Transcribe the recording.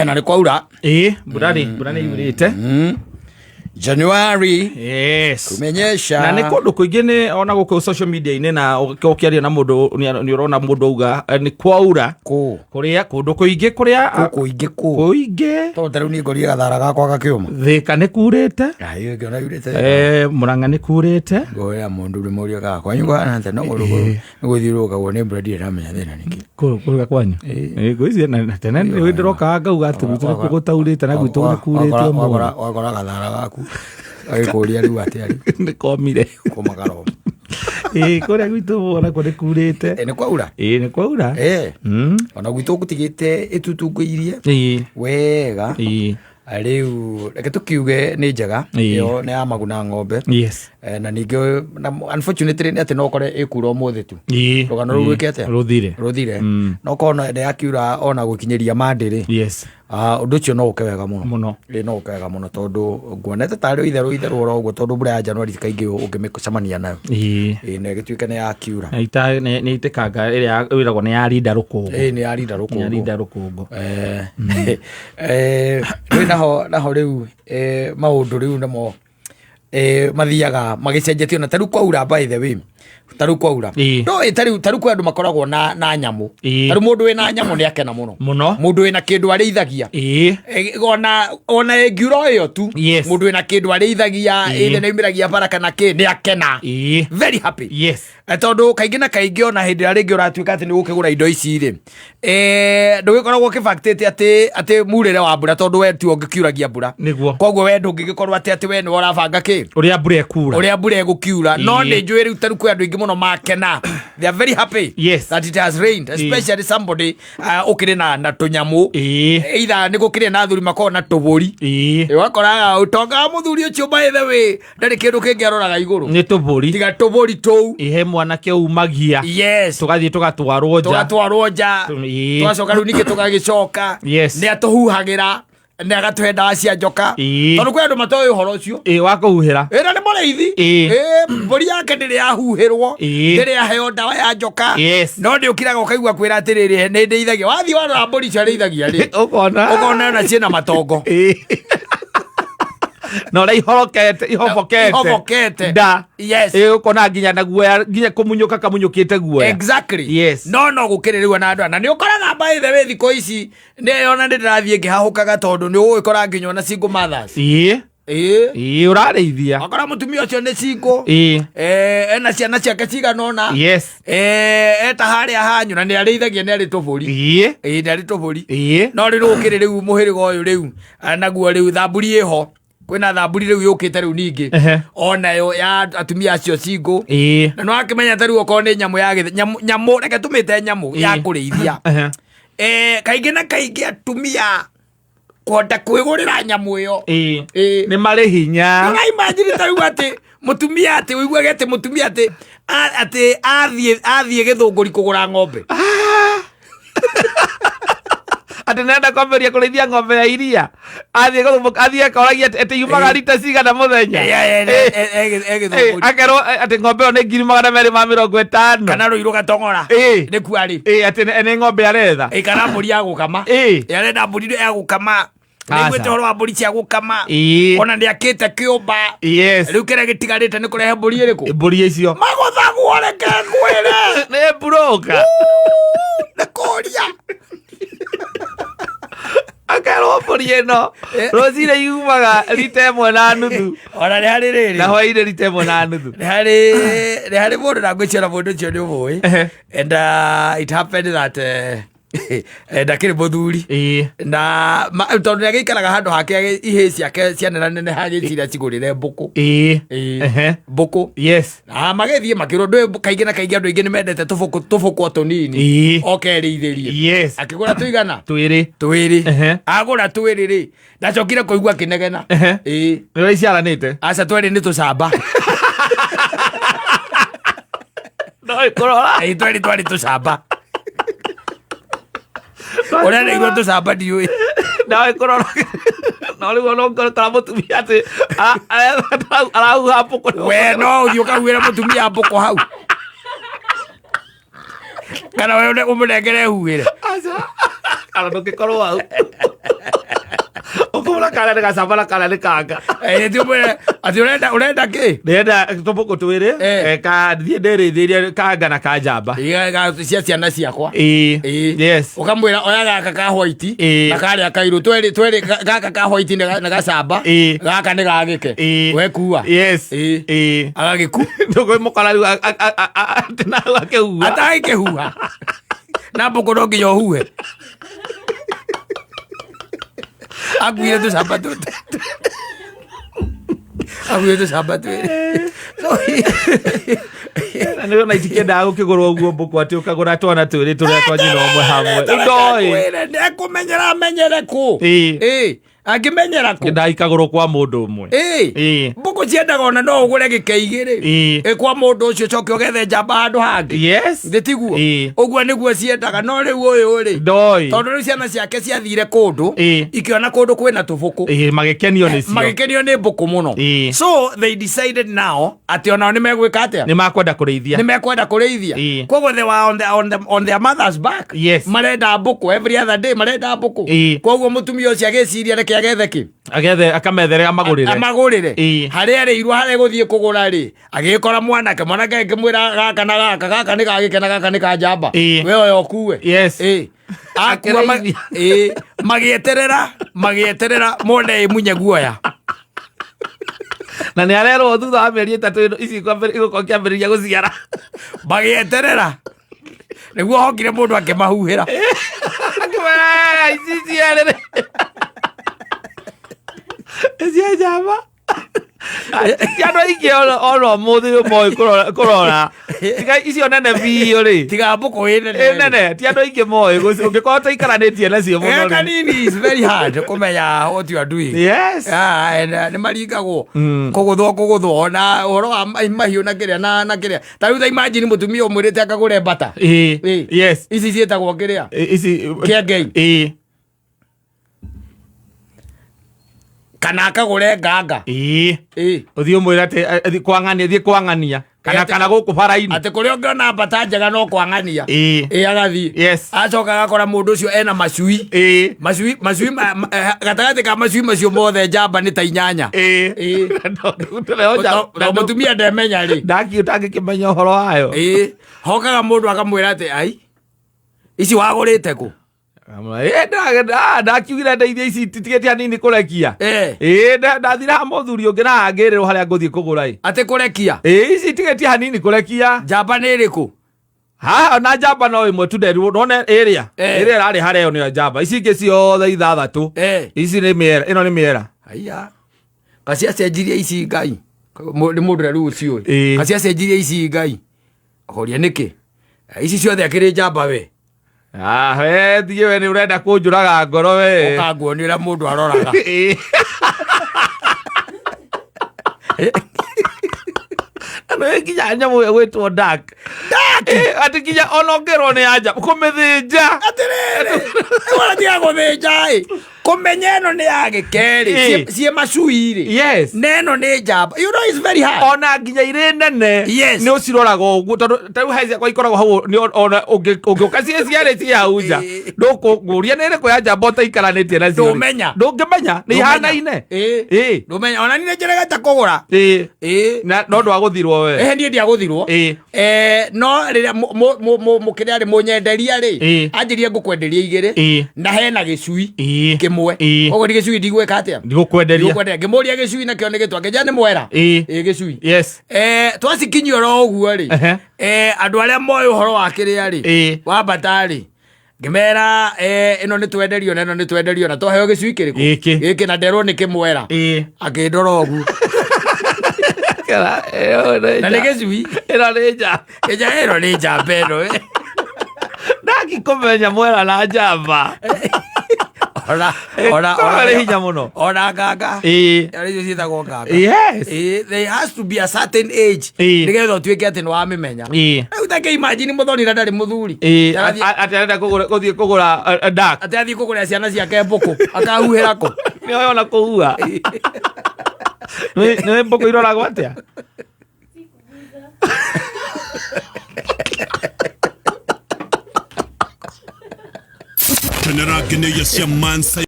Na nĩ kwaura. Ĩĩ, mbura rĩ, mbura nĩ yurĩte. January. Yes. Kumenyesha. Na nĩ kũndũ kũingĩ, nĩ ona gũkũ social media-inĩ na ũkĩaria na mũndũ nĩ ũrona mũndũ auga nĩ kwaura. Kũ? Kũrĩa kũndũ kũingĩ kũrĩa Kũ kũingĩ kũ? Kũingĩ. Tondũ ta rĩu niĩ ngorire gathara gakwa gakĩũma. Thĩka nĩ kurĩte. Ayo ngĩona yurĩte. Mũrang'a nĩ kurĩte. Ngoya mũndũ rĩ mũria gakwa kwanyu kwana atĩa? No gũrũ nĩgũthiũrũrũkagwo nĩ mbura, ndirĩ ndamenya thĩna nĩkĩ. Kũruga kwanyu. Ngwĩciria na tene nĩ ndĩrokaga ngauga atĩ gwitũ nĩkuo gũtaurĩte na gwitũ nĩ kurĩte ũmũthĩ. Wakora gathara gaku gagĩkũria rĩu atĩa rĩu. Nĩ komire. Kũmakaroma. Ĩĩ, kũrĩa gwitũ onakuo nĩ kurĩte. Nĩ kwaura. Ĩĩ, nĩ kwaura. Ona gwitũ gũtigĩte ĩtutungũirie wega. Rĩu reke tũkiuge nĩ njega. Ĩyo nĩ ya maguna ng'ombe. Na ningĩ na unfortunately nĩ atĩ no ũkore ĩkura ũmũthĩ tu, rũgano rũu rwĩke atĩa? Rũthire. Rũthire. No korwo nĩ yakiura ona gũkinyĩria mandĩ rĩ, ũndũ ũcio no ũke wega mũno. Mũno. Ĩ, no ũke wega mũno tondũ nguonete tarĩ itherũ itherũ oro ũguo, tondũ mbura ya January ti kaingĩ ũngĩmĩcemania nayo. Ĩ, na ĩgĩtuĩke nĩ yakiura. Na nĩ itĩkanga ĩrĩa ĩragwo nĩ yarinda rũkũngũ. Ĩ, nĩ yarinda Nĩ rũkũngũ. yarinda rũkũngũ. Rĩu naho rĩu maũndũ rĩu namo mathiaga magĩcenjetio, na tarĩu kwaura, by the way, tarĩu kwaura, no ĩ, tarĩu kwĩ andũ makoragwo na nyamũ. Tarĩu mũndũ wĩna nyamũ nĩ akena mũno. Mũno. Mũndũ wĩna kĩndũ arĩithagia. Ona ĩngiura ĩyo tu, mũndũ wĩna kĩndũ arĩithagia, ĩthe nĩ aumĩragia bara kana kĩ, nĩ akena. Very happy. Tondũ kaingĩ na kaingĩ ona hĩndĩ ĩrĩa rĩngĩ ũratuĩka atĩ nĩ gũkĩgũra indo ici rĩ, ndũgĩkoragwo ũkĩbactĩte atĩ murĩre wa mbura, tondũ we tiwe ũngĩkiuragia mbura. Koguo we ndũngĩgĩkorwo atĩ we nĩwe ũrabanga kĩ Ũrĩa mbura ĩkura. Ũrĩa mbura ĩgũkiura. No nĩ njũĩ rĩu tarĩu kwĩ andũ aingĩ mũno makena, they are very happy that it has rained, especially somebody ũkĩrĩ na tũnyamũ, either nĩ gũkĩrĩ na athuri makoragwo na tũbũri. Ũgakoraga ũtonga wa mũthuri ũcio, by the way, ndarĩ kĩndũ kĩngĩ aroraga igũrũ Nĩ tũbũri. tiga tũbũri tũu. Ihe mwanake umagia. Tũgathiĩ tũgatwarwo nja. Tũgatwarwo nja. Tũgacoka rĩu ningĩ tũgagĩcoka. Nĩ atũhuhagĩra, nĩ agatũhe ndawa cia njoka, tondũ kwĩ andũ matoĩ ũhoro ũcio. Ĩĩ, wa kũhuhĩra. Ĩna nĩ mũrĩithi. Ĩĩ, mbũri yake ndĩrĩ yahuhĩrwo, ndĩrĩ yaheo ndawa ya njoka. No nĩ ũkiraga ũkaigua kwĩra atĩrĩrĩ, nĩ ndĩithagia. Wathiĩ warora mbũri icio arĩithagia rĩ, Ũkona. Ũkona ona ciĩna matongo. Na ũrĩa ihorokete, ihobokete. Ihobokete. Nda. Ĩĩ, ũkona nginya na guoya, nginya kũmunyũka kamunyũkĩte guoya. No gũkĩrĩ rĩu ona andũ, na nĩ ũkoraga, by the way, thikũ ici nĩ ona nĩ ndĩrathiĩ ngĩhahũkaga, tondũ nĩ ũgũgĩkora nginya ona single mothers. Ĩĩ. Ĩĩ, ũrarĩithia. Wakora mũtumia ũcio nĩ single, ena ciana ciake cigana ũna, eta harĩa hanyu, na nĩ arĩithagia, nĩ arĩ tũbũri. Ĩĩ, nĩ arĩ tũbũri. No rĩu gũkĩrĩ rĩu mũhĩrĩga ũyũ rĩu, naguo rĩu thamburi ĩho, kwĩna thamburi rĩu yũkĩte rĩu ningĩ, onayo ya atumia acio single. Na nĩ wakĩmenya ta rĩu okorwo nĩ nyamũ ya nyamũ, reke tũmĩte nyamũ ya kũrĩithia, kaingĩ na kaingĩ atumia kũhota kwĩgũrĩra nyamũ ĩyo. Nĩ marĩ hinya. Ũraimagine ta rĩu atĩ mũtumia, atĩ ũiguage atĩ mũtumia atĩ atĩ athiĩ gĩthũngũri kũgũra ng'ombe. Atĩ nenda kwambĩrĩria kũrĩithia ng'ombe ya iria, athiĩ athiĩ akoragia atĩ yumaga rita cigana mũthenya. Gĩthũngũri. Akerwo atĩ ng'ombe ĩyo nĩ 250,000. Kana rũirũ gatong'ora. Nĩ kuarĩ. Ĩĩ, atĩ nĩ ng'ombe aretha. Ĩ, kana mbũri ya gũkama. Ĩ, arenda mbũri ya gũkama. Aca. Nĩguĩte ũhoro wa mbũri cia gũkama. Ona nĩ akĩte kĩũmba. Rĩu kĩrĩa gĩtigarĩte nĩ kũrehe mbũri ĩrĩkũ? Mbũri icio. Magũthagwo, reke ngwĩre. Nĩ mburoka. Nĩ kũria. Akerwo mbũri ĩno rũcinĩ yumaga rita 1.5. Ona nĩ harĩ rĩrĩ. Na hwainĩ rita 1.5. Nĩ harĩ mũndũ, na ngwĩciria mũndũ ũcio nĩ ũmũĩ, and it happened that ndakĩrĩ mũthuri, na tondũ nĩ agĩikaraga handũ hake, ihĩ ciake cianenaneneha, agĩciria cigũrĩre mbũkũ. Ĩĩ. Mbũkũ. Na magĩthiĩ makĩrwo ndũĩ kaingĩ na kaingĩ andũ aingĩ nĩ mendete tũbũkũ, tũbũkũ o tũnini, oke erĩithĩrie. Akĩgũra tũigana? Twĩrĩ. Twĩrĩ. Agũra twĩrĩ rĩ, ndacokire kũigua akĩnegena. Ĩĩ. Nĩ ũrĩa iciaranĩte. Aca, twĩrĩ nĩ tũcamba. No ĩkũrora. Ĩĩ, twĩrĩ twarĩ tũcamba. Ũrĩa nĩguo tũcamba ndiũĩ. Nawe kũrora, no rĩu ona ũngĩkora mũtumia atĩ arahuha mbũkũ. We no ũthiĩ ũkahuĩra mũtumia mbũkũ hau, kana we ũmũnengere huhĩre? Aca, kana ndũngĩkorwo hau. Ũmwĩre kana nĩ gacamba na kana nĩ kanga. Eh, ti ũmwĩre atĩ ũrenda ũrenda kĩ? Ndĩrenda tũmbũkũ twĩrĩ. Eh. Eh, ka thiĩ ndĩrĩithĩrie kanga na kanjamba. Iga- cia ciana ciakwa. Ĩĩ. Ĩĩ. Yes. Ũkamwĩra oya gaka ka white Ĩĩ. na karĩa kairũ twĩrĩ twĩrĩ gaka ka white nĩ gacamba Ĩĩ. gaka nĩ gagĩke Ĩĩ. wekua. Yes. Ĩĩ. Ĩĩ. Agagĩku Ndũkwĩmũkora rĩu atĩ nawe akĩhuha. Atagĩkĩhuha na mbũkũ no nginya ũhuhe akuire tũcamba tũtũ akuire tũcamba twĩrĩ. Na nĩ ona itikĩendaga gũkĩgũrwo ũguo mbũkũ atĩ ũkagũra twana twĩrĩ tũrĩa twa nyina ũmwe hamwe. Rĩu ndoĩ. Ndekũmenyera amenyere kũ. Ĩĩ. Ĩĩ. Angĩmenyera kũ? Kĩendaga ikagũrwo kwa mũndũ ũmwe. Ĩĩ. Ĩĩ. Mbũkũ ciendaga ona no ũgũre gĩke igĩrĩ. Ĩĩ. Ĩ kwa mũndũ ũcio ũcoke ũgethe njamba handũ hangĩ. Yes. Thĩ tiguo? Ĩĩ. Ũguo nĩguo ciendaga no rĩu ũyũ rĩ. Ndoĩ. Tondũ rĩu ciana ciake ciathire kũndũ Ĩĩ. ikĩona kũndũ kwĩna tũbũkũ. Ĩĩ, magĩkenio nĩcio. Magĩkenio nĩ mbũkũ mũno. Ĩĩ. So they decided now atĩ onao nĩ megwĩka atĩa? Nĩ makwenda kũrĩithia. Nĩ mekwenda kũrĩithia. Ĩĩ. Koguo they were on their mother's back. Yes. Marenda mbũkũ every other day marenda mbũkũ. Ĩĩ. Koguo mũtumia ũcio agĩciria reke agethe kĩ? Agethe akamethere amagũrĩre. Amagũrĩre. Ĩĩ. Harĩa arĩirwo harĩa gũthiĩ kũgũra rĩ, agĩkora mwanake, mwanake akĩmwĩra gaka na gaka, gaka nĩ gagĩke na gaka nĩ ka njamba. Ĩĩ. We oya ũkue. Yes. Ĩĩ. Akua Akĩrĩithia. ĩĩ, magĩeterera magĩeterera mone ĩmunye guoya. Na nĩ arerwo thutha wa mĩeri 3 ĩno ici igũkorwo ikĩambĩrĩria gũciara. Magĩeterera nĩguo hokire mũndũ akĩmahuhĩra. Akĩmera, ici cierĩ rĩ. Ici njamba. Ti andũ aingĩ ona ũmũthĩ moĩ kũrora. Tiga icio nene biũ rĩ. Tiga mbũkũ ĩ nene. Ĩ nene, ti andũ aingĩ moĩ ũngĩkorwo ũtaikaranĩtie nacio mũno Ĩ rĩ. kanini is very hard kũmenya what you are doing. Yes. Ah, and, nĩ maringagwo kũgũthwo kũgũthwo ona ũhoro wa mahiũ na kĩrĩa na kĩrĩa ta rĩu ta imagine mũtumia ũmwĩrĩte akagũre mbata. Ĩ. Ĩ. Yes. Ici ciĩtagwo kĩrĩa? Ĩ, ici Kĩengei. Ĩ. Kana akagũre nganga. Ĩ. Ĩ. Ũthiĩ ũmwĩre atĩ athiĩ kwang'ania, thiĩ kwang'ania. Kana kana gũkũ bara-inĩ. Atĩ kũrĩa ũngĩona mbata njega no kwang'ania. Ĩ. Ĩ agathiĩ. Yes. Acoka agakora mũndũ ũcio ena macui. Ĩ. Macui macui gatagatĩ ka macui macio mothe njamba nĩ ta 8. Ĩ. Ĩ. Tondũ Mũtumia ndemenya rĩ. Ndaki ũtangĩkĩmenya ũhoro wayo. Ĩ. Hokaga mũndũ akamwĩra atĩ ai ici wagũrĩte kũ? Ndakiugire ndeithie ici titigĩte hanini kũrekia. Eh. Ĩ, ndathire ha mũthuri ũngĩ na angĩrĩrwo harĩa ngũthiĩ kũgũra ĩ. Atĩ kũrekia? Ĩ, ici itigĩtie hanini kũrekia. Njamba nĩ ĩrĩkũ? Haha na njamba no ĩmwe tu nderirwo, none ĩrĩa. Eh. Ĩrĩa ĩrarĩ harĩa ĩyo nĩyo njamba. Ici ingĩ ciothe 6. Eh. Ici nĩ mĩera, ĩno nĩ mĩera. Haiya. Kaciacenjirie ici Ngai. Nĩ mũndũ ũrĩa rĩu ũciũĩ. Ĩ. Kaciacenjirie ici Ngai. Akoria nĩkĩ? Ici ciothe akĩrĩ njamba we. Ah, we thiĩ we nĩ ũrenda kũnjũraga ngoro we. Ũkanguonia ũrĩa mũndũ aroraga. Ĩ. Na nĩ nginya nyamũ ĩyo ĩgwĩtwo duck. Duck? Ĩ, atĩ nginya ona ũngĩrwo nĩ anja kũmĩthĩnja. Atĩrĩrĩ, wona tiga gũthĩnja ĩ. Kũmenya ĩno nĩ ya gĩkerĩ, Ĩ. ciĩ macui rĩ. Yes. Na ĩno nĩ njamba. You know it's very hard. Ona nginya irĩ nene. Yes. Nĩ ũciroraga ũguo tondũ ta rĩu he ciakwa ikoragwo hau nĩ ona ũngĩũka ciĩ cierĩ ciĩ hau nja. Ĩ. Ndũkũngũria nĩ ĩrĩkũ ya njamba ũtaikaranĩtie nacio rĩ. Ndũmenya. Ndũngĩmenya nĩ ihanaine. Ĩ. Ĩ. Ndũmenya. Ona niĩ nĩ njeregete kũgũra. Ĩ. Ĩ. Na no ndwagũthirwo we. Ehe niĩ ndiagũthirwo. Ĩ. No rĩrĩa mũkĩrĩa rĩ mũnyenderia rĩ, Ĩ. anjĩrire ngũkwenderia 2. Ĩ. Na hena gĩcui Ĩ. kĩmwe. Ĩ. Koguo ni gĩcui ndigwĩka atĩa? Ndigũkwenderia. Ndigũkwenderia. Ngĩmũria gĩcui nakĩo nĩ gĩtwa. Ngĩnjĩra nĩ mwera. Ĩ. Ĩ gĩcui. Yes. Twacikinyia oro ũguo rĩ. Ehe. Andũ arĩa moĩ ũhoro wa kĩrĩa rĩ. Ĩ. Wa mbata rĩ. Ngĩmera, ĩno nĩ twenderio na ĩno nĩ twenderio na twaheo gĩcui kĩrĩkũ? Gĩkĩ. Gĩkĩ na nderwo nĩ kĩmwera. Ĩ. Akĩndora ũguo. Na nĩ gĩcui. Ĩno nĩ njamba. Ĩja ĩno nĩ njamba ĩno, ĩ. Ndakĩkũmenya mwera na njamba. Ona, ona, Korwo ona ĩrĩ hinya mũno. Ona nganga. Ĩ. Arĩa icio ciĩtagwo nganga. Yes. Ĩ, there has to be a certain age. Ĩ. Nĩgetha ũtuĩke atĩ nĩwamĩmenya. Ĩ. Rĩu ta kĩ-imagine mũthoni na ndarĩ mũthuri. Ĩ, Atĩ atĩ arenda gũthiĩ kũgũra, duck. Atĩ athiĩ kũgũrĩra ciana ciake mbũkũ, akahuhĩra kũ? Nĩ oĩ ona kũhuha. Nĩ mbũkũ iroragwo atĩa? Kenera ngeneia cia Mansa.